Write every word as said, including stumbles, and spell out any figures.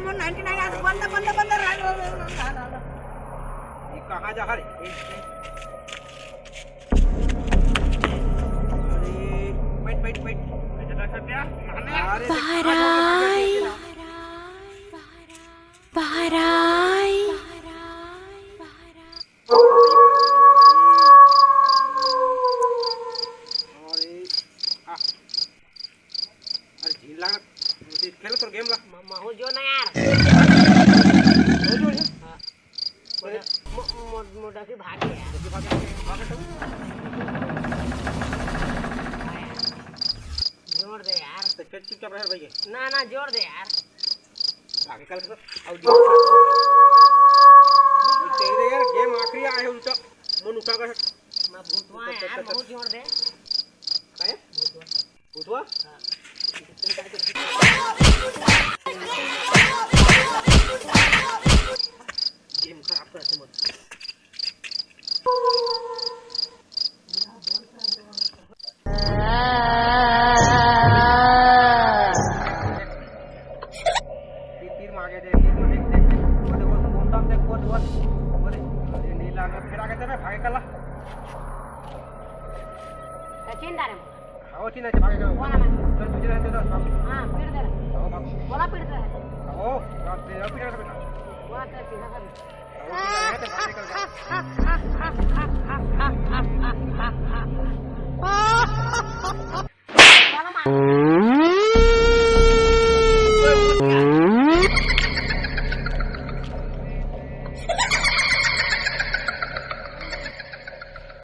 Ninety nine आज बंद, बंद, बंद, रहा, रहा, रहा, रहा, रहा। ये कहाँ जा रहा है? ये, ये। अरे, बैठ, बैठ, बैठ। अरे, देख, बाहर आए। बाहर आए। अरे, आ। अरे, झील लागत। खेल तोर गेम ला। म-, महू जो ना यार। हो जो है। हाँ। मोटा, मो-, मो-, मोटा की भाग गया यार। भाग गया, भाग गया। हाँ यार। जोर दे यार। तो फिर चुपचाप रह भैया। ना, ना, जोर दे यार। आगे कल के तो आउट। तेरे यार गेम आखिरी आए हो तो मन उठा कर। मैं भूतवा है यार, बहुत जोर दे। काय? भूतवा। भूतवा? हाँ। गेम खराब करते मत। तीर, तीर मागे दे, तीर में देख, देख, देख, वो देखो, वो कौन सा देख, वो, वो, वो दे, अरे, नहीं लगा, फिर आगे चल, भागे कला। सचिन दारे। हाँ, वो चिन्ह है, भागे कला। वो ना मैं। चल, तुझे रहते तो, हाँ। हाँ, पीट दे रहा। हाँ, भाग। बोला पीट दे रहा। हाँ, वो, वो पीट रहा था बेटा। वो आता है, चिन्ह का भी। हाँ, वो चिन्ह है, तो भागे कला।